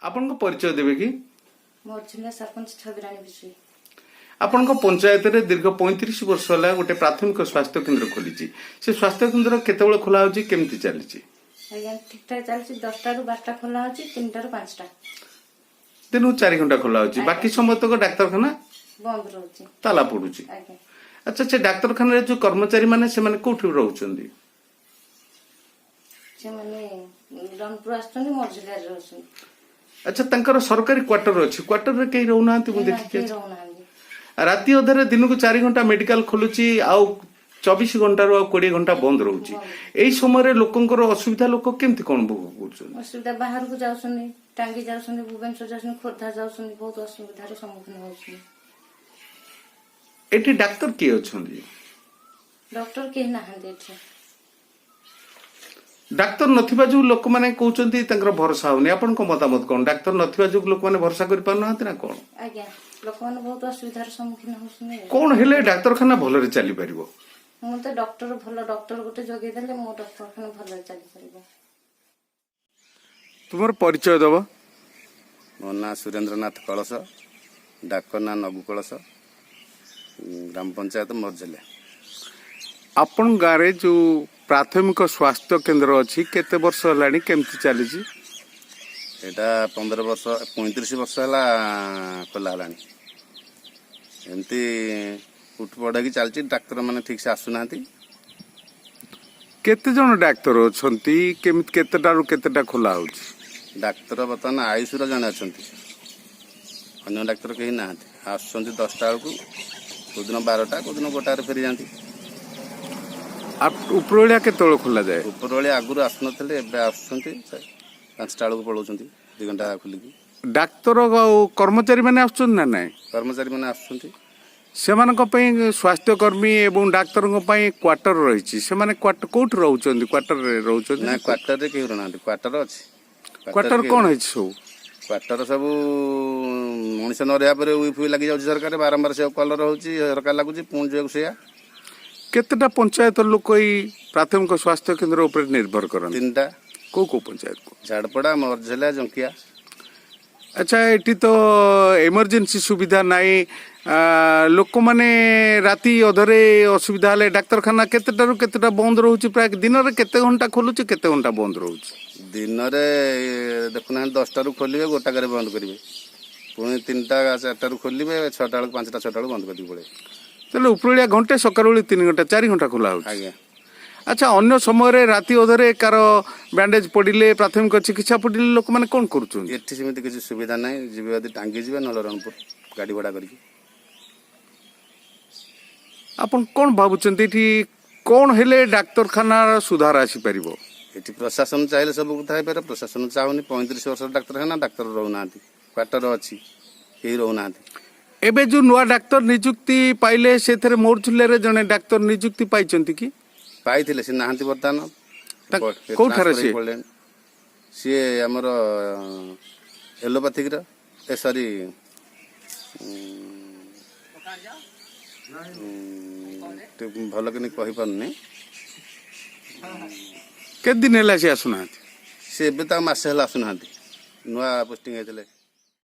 ଆପଣଙ୍କ ପରିଚୟ ଦେବେ କି? ମର୍ଝୁଲିଆ ସରପଞ୍ଚ ଛବିରାଣୀ ବିଷୋଇ। ଆପଣଙ୍କ ପଞ୍ଚାୟତରେ ଦୀର୍ଘ 35 ବର୍ଷ ହେଲା ଗୋଟେ ପ୍ରାଥମିକ ସ୍ୱାସ୍ଥ୍ୟ କେନ୍ଦ୍ର ଖୋଲିଛି। ସେ ସ୍ୱାସ୍ଥ୍ୟ କେନ୍ଦ୍ର କେତେବେଳେ ଖୋଲା ହଉଛି, କେମିତି ଚାଲିଛି? ଆଜ୍ଞା, ଠିକଠାକ ଚାଲିଛି। 10ଟାରୁ 12ଟା ଖୋଲା ହଉଛି, 3ଟାରୁ 5ଟା। ଦିନକୁ 4 ଘଣ୍ଟା ଖୋଲା ହଉଛି, ବାକି ସମୟ ତକ ଡାକ୍ତରଖାନା ବନ୍ଦ ରହୁଛି। ତାଲା ପଡୁଛି। ଆଜ୍ଞା। ଆଚ୍ଛା, ସେ ଡାକ୍ତରଖାନାରେ ଯୋଉ କର୍ମଚାରୀ ମାନେ, ସେମାନେ କୋଉଠି ରହୁଛନ୍ତି? ସେମାନେ ରଣପୁର ଆସୁଛନ୍ତି, ମର୍ଝୁଲିଆରେ ରହୁଛନ୍ତି। ଆଚ୍ଛା, ତାଙ୍କର ସରକାରୀ କ୍ୱାର୍ଟର ଅଛି, କ୍ୱାର୍ଟରରେ କେହି ରହୁନାହାନ୍ତି ମୁଁ ନା, ଦେଖିକି କେହି ଅଛି। ରହୁନାହାନ୍ତି। ରାତି ଅଧରେ ଦିନକୁ 4 ଘଣ୍ଟା ମେଡିକାଲ ଖୋଲୁଛି, ଆଉ 24 ଘଣ୍ଟାରୁ ଆଉ 20 ଘଣ୍ଟା ବନ୍ଦ ରହୁଛି। ଏଇ ସମୟରେ ଲୋକଙ୍କର ଅସୁବିଧା, ଲୋକ କେମିତି କଣ ଭୋଗ କରୁଛନ୍ତି? ଅସୁବିଧା, ବାହାରକୁ ଯାଉଛନ୍ତି, ଟାଙ୍ଗି ଯାଉଛନ୍ତି, ଭୁବନେଶ୍ୱର ଯାଉଛନ୍ତି, ଖୋର୍ଦ୍ଧା ଯାଉଛନ୍ତି, ବହୁତ ଅସୁବିଧାର ସମ୍ମୁଖୀନ ହଉଛନ୍ତି। ଏଠି ଡାକ୍ତର କିଏ ଅଛନ୍ତି? ଡକ୍ଟର କେହି ନାହାନ୍ତି ଏଠି। ଡାକ୍ତର ନଥିବା ଯୋଗୁଁ ଲୋକମାନେ କହୁଛନ୍ତି ତାଙ୍କର ଭରସା ହଉନି। ଆପଣଙ୍କ ମତାମତ କଣ? ଡାକ୍ତର ନଥିବା ଯୋଗୁଁ ଲୋକମାନେ ଭରସା କରିପାରୁନାହାନ୍ତି ନା କଣ? ଆଜ୍ଞା, ଲୋକମାନେ ବହୁତ ଅସୁବିଧାର ସମ୍ମୁଖୀନ ହଉଛନ୍ତି। କଣ ହେଲେ ଡାକ୍ତରଖାନା ଭଲରେ ଚାଲିପାରିବ? ମୁଁ ତ ଡକ୍ଟର, ଭଲ ଡକ୍ଟର ଗୋଟେ ଯୋଗେଇ ଦେଲେ ମୋ ଡକ୍ଟରଖାନା ଭଲରେ ଚାଲିପାରିବ। ତୁମର ପରିଚୟ ଦବ? ମୋ ନାଁ ସୁରେନ୍ଦ୍ରନାଥ କଳସ, ଡାକ ନାଁ ନଗୁ କଳସ, ଗ୍ରାମ ପଞ୍ଚାୟତ ମର୍ଝେଲିଆ। ଆପଣଙ୍କ ଗାଁରେ ଯୋଉ ପ୍ରାଥମିକ ସ୍ୱାସ୍ଥ୍ୟ କେନ୍ଦ୍ର ଅଛି, କେତେ ବର୍ଷ ହେଲାଣି, କେମିତି ଚାଲିଛି? ଏଇଟା 15 ବର୍ଷ, 35 ବର୍ଷ ହେଲା ଖୋଲା ହେଲାଣି। ଏମିତି ଉଠ ପଢ଼େଇକି ଚାଲିଛି। ଡାକ୍ତରମାନେ ଠିକ୍ ସେ ଆସୁନାହାନ୍ତି। କେତେ ଜଣ ଡାକ୍ତର ଅଛନ୍ତି? କେମିତି, କେତେଟାରୁ କେତେଟା ଖୋଲା ହଉଛି? ଡାକ୍ତର ବର୍ତ୍ତମାନ ଆୟୁଷର ଜଣେ ଅଛନ୍ତି, ଅନ୍ୟ ଡାକ୍ତର କେହି ନାହାନ୍ତି। ଆସୁଛନ୍ତି 10ଟା ବେଳକୁ, କେଉଁଦିନ 12ଟା, କେଉଁଦିନ 1ଟାରେ ଫେରିଯାଆନ୍ତି। ଉପରବେଳିଆ କେତେବେଳେ ଖୋଲା ଯାଏ? ଉପରଓଳି ଆଗରୁ ଆସୁନଥିଲେ, ଏବେ ଆସୁଛନ୍ତି। 5ଟା ବେଳକୁ ପଳାଉଛନ୍ତି, 2 ଘଣ୍ଟା ଖୋଲିକି। ଡାକ୍ତର ଆଉ କର୍ମଚାରୀ ମାନେ ଆସୁଛନ୍ତି ନା ନାଇଁ? କର୍ମଚାରୀମାନେ ଆସୁଛନ୍ତି। ସେମାନଙ୍କ ପାଇଁ, ସ୍ୱାସ୍ଥ୍ୟକର୍ମୀ ଏବଂ ଡାକ୍ତରଙ୍କ ପାଇଁ କ୍ୱାର୍ଟର ରହିଛି। ସେମାନେ କ୍ୱାର୍ଟର କୋଉଠି ରହୁଛନ୍ତି? କ୍ୱାର୍ଟରରେ ରହୁଛନ୍ତି? ନା, କ୍ୱାର୍ଟରରେ କେହି ରହୁନାହାନ୍ତି। କ୍ୱାର୍ଟର ଅଛି। କ୍ୱାର୍ଟର କେହି କଣ ହେଇଛି ସବୁ? କ୍ୱାର୍ଟର ସବୁ ମଣିଷ ନ ରହିବା ପରେ ଉଇ ଫୁଇ ଲାଗି ଯାଉଛି। ସରକାର ବାରମ୍ବାର ସେ କଲର ହଉଛି, ସରକାର ଲାଗୁଛି, ପୁଣି ଯିବାକୁ ସେଇଆ। କେତେଟା ପଞ୍ଚାୟତର ଲୋକ ଏଇ ପ୍ରାଥମିକ ସ୍ୱାସ୍ଥ୍ୟ କେନ୍ଦ୍ର ଉପରେ ନିର୍ଭର କରନ୍ତି? ତିନିଟା। କୋଉ କୋଉ ପଞ୍ଚାୟତକୁ? ଝାଡ଼ପଡ଼ା, ମରଝେଲା, ଜଙ୍କିଆ। ଆଚ୍ଛା, ଏଠି ତ ଏମର୍ଜେନ୍ସି ସୁବିଧା ନାହିଁ। ଲୋକମାନେ ରାତି ଅଧରେ ଅସୁବିଧା ହେଲେ ଡାକ୍ତରଖାନା କେତେଟାରୁ କେତେଟା ବନ୍ଦ ରହୁଛି? ପ୍ରାୟ ଦିନରେ କେତେ ଘଣ୍ଟା ଖୋଲୁଛି, କେତେ ଘଣ୍ଟା ବନ୍ଦ ରହୁଛି? ଦିନରେ ଦେଖୁନାହାନ୍ତି, 10ଟାରୁ ଖୋଲିବେ, 1ଟାରେ ବନ୍ଦ କରିବେ। ପୁଣି 3ଟା 4ଟାରୁ ଖୋଲିବେ, 6ଟା ବେଳକୁ, 5ଟା 6ଟା ବେଳକୁ ବନ୍ଦ କରିକି ପଳେଇବେ। ତାହେଲେ ଉପରବେଳିଆ ଘଣ୍ଟେ, ସକାଳ ବେଳି 3 ଘଣ୍ଟା, 4 ଘଣ୍ଟା ଖୋଲା ହଉଛି? ଆଜ୍ଞା। ଆଚ୍ଛା, ଅନ୍ୟ ସମୟରେ ରାତି ଅଧରେ କାର ବ୍ୟାଣ୍ଡେଜ ପଡ଼ିଲେ, ପ୍ରାଥମିକ ଚିକିତ୍ସା ପଡ଼ିଲେ ଲୋକମାନେ କଣ କରୁଛନ୍ତି? ଏଠି ସେମିତି କିଛି ସୁବିଧା ନାହିଁ। ଯିବେ ଯଦି ଟାଙ୍ଗି ଯିବେ, ନହେଲେ ରଣପୁର ଗାଡ଼ି ଭଡ଼ା କରିକି। ଆପଣ କଣ ଭାବୁଛନ୍ତି, ଏଠି କଣ ହେଲେ ଡାକ୍ତରଖାନାର ସୁଧାର ଆସିପାରିବ? ଏଠି ପ୍ରଶାସନ ଚାହିଁଲେ ସବୁ କଥା ହେଇପାରିବ। ପ୍ରଶାସନ ଚାହୁଁନି। 35 ବର୍ଷର ଡାକ୍ତରଖାନା, ଡାକ୍ତର ରହୁନାହାନ୍ତି। କ୍ୱାର୍ଟର ଅଛି, କେହି ରହୁନାହାନ୍ତି। ଏବେ ଯୋଉ ନୂଆ ଡାକ୍ତର ନିଯୁକ୍ତି ପାଇଲେ, ସେଥିରେ ମୋରଝୁଲିଆରେ ଜଣେ ଡାକ୍ତର ନିଯୁକ୍ତି ପାଇଛନ୍ତି କି? ପାଇଥିଲେ, ସେ ନାହାନ୍ତି ବର୍ତ୍ତମାନ। କୋଉଠାରେ transfer ସିଏ? ହେଇ ପଳେଇଲେଣି। ସିଏ ଆମର ଏଲୋପାଥିକର, ଏ ସରି, ଟିକେ ଭଲ କିନି କହିପାରୁନି। କେତେ ଦିନ ହେଲା ସେ ଆସୁନାହାନ୍ତି? ସେ ଏବେ ତାଙ୍କ ମାସେ ହେଲା ଆସୁନାହାନ୍ତି। ନୂଆ ପୋଷ୍ଟିଂ ହେଇଥିଲେ।